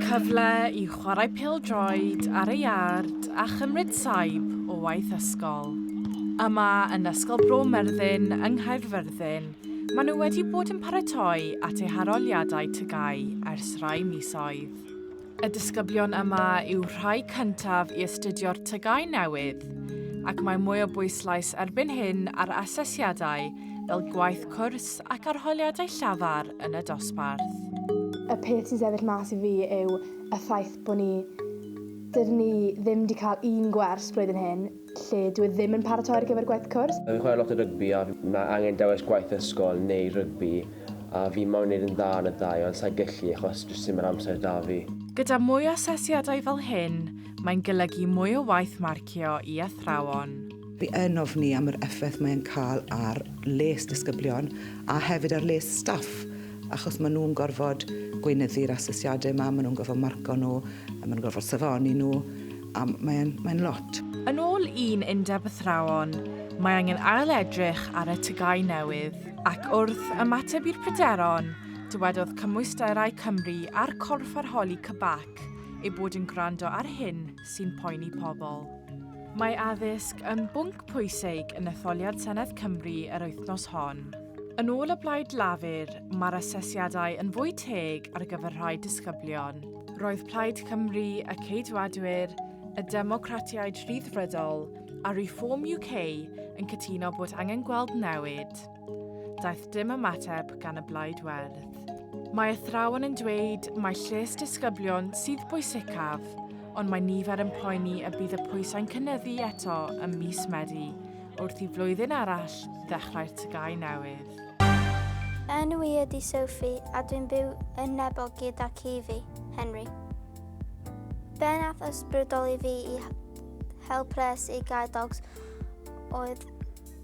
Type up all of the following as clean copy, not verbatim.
Cyfle i chwarae pêl-droed ar y iard a chymryd saib o waith ysgol. Yma yn Ysgol Bro Myrddin yng Nghaerfyrddin, maen nhw wedi bod yn paratoi at eu haroliadau TGAU ers rhai misoedd. Y disgyblion yma yw rhai cyntaf i astudio'r TGAU newydd, ac mae mwy o bwyslais erbyn hyn ar asesiadau fel gwaith cwrs ac arholiadau llafar yn y dosbarth. Y peth sy'n sefyll mas i fi yw y ffaith bod ni... dydyn ni ddim 'di cael un gwers blwyddyn hyn lle dyw e ddim yn paratoi ar gyfer gwaith cwrs. Fi'n chwarae lot o rygbi a mae angen dewis gwaith ysgol neu rygbi a fi moyn neud yn dda yn y ddau ond sa'i gallu achos jyst ddim yr amser 'da fi. Gyda mwy o asesiadau fel hyn, mae'n golygu mwy o waith marcio i athrawon. Fi yn ofni am yr effaith mae'n cael ar les disgyblion a hefyd ar les staff, achos maen nhw'n gorfod gweinyddu'r asesiadau yma, maen nhw'n gorfod marco nhw, maen nhw'n gorfod safoni nhw, a mae'n mae lot. Yn ôl un undeb athrawon, mae angen ail-edrych ar y TGAU newydd, ac wrth ymateb i'r pryderon, dywedodd Cymwysterau Cymru a'r corff arholi CBAC eu bod yn gwrando ar hyn sy'n poeni pobl. Mae addysg yn bwnc pwysig yn etholiad Senedd Cymru yr wythnos hon. Yn ôl y Blaid Lafur, mae'r asesiadau yn fwy teg ar gyfer rhai disgyblion. Roedd Plaid Cymru, y Ceidwadwyr, y Democratiaid Rhyddfrydol a Reform UK yn cytuno bod angen gweld newid. Daeth dim ymateb gan y Blaid Werdd. Mae athrawon yn dweud mai lles disgyblion sydd bwysicaf, ond mae nifer yn poeni y bydd y pwysau'n cynyddu eto ym mis Medi wrth i flwyddyn arall ddechrau'r TGAU newydd. Enw i ydy Sophie a dwi'n byw yn Nebo gyda ci fi, Henry. Be nath ysbrydoli fi i hel pres i Guide Dogs oedd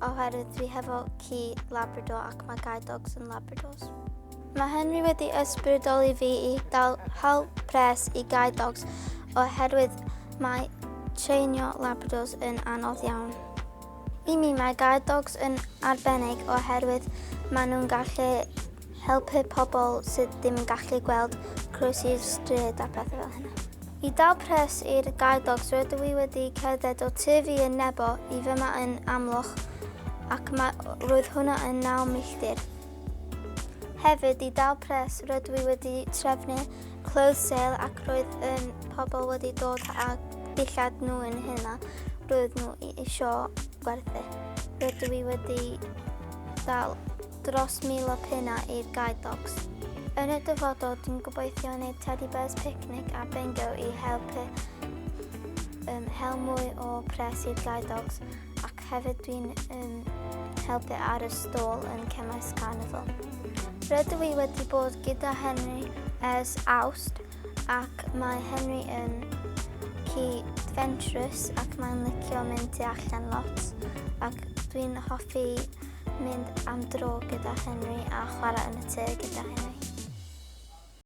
oherwydd dwi hefo ci Labrador ac mae Guide Dogs yn Labradors. Mae Henry wedi ysbrydoli fi i dal hel pres i Guide Dogs oherwydd mae treinio Labradors yn anodd iawn. I mi mae Guide Dogs yn arbennig oherwydd maen nhw'n gallu helpu pobl sydd ddim yn gallu gweld croesi'r stryd a pethau fel hynna. I dal pres i'r Guide Dogs rydw i wedi cerdded o tŷ fi yn Nebo i fyma yn Amlwch ac mae, roedd hwnna yn 9 milltir. Hefyd, i dal pres rydw i wedi trefnu clothes sale ac roedd yn pobl wedi dod â dillad nhw yn hynna roedd nhw isio gwerthu. Rydw i wedi dal dros 1,000 o punna i'r Guide Dogs. Yn y dyfodol, dwi'n gobeithio wneud Teddy Bears Picnic a Bingo i helpu um, hel mwy o pres i'r Guide Dogs ac hefyd dwi'n um, helpu ar y stôl yn Cemaes Carnival. Rydw i wedi bod gyda Henry ers Awst ac mae Henry yn ci adventurous ac mae'n licio mynd tu allan lot ac dwi'n hoffi mynd am dro gyda Henry a chwarae yn y tŷ gyda Henry.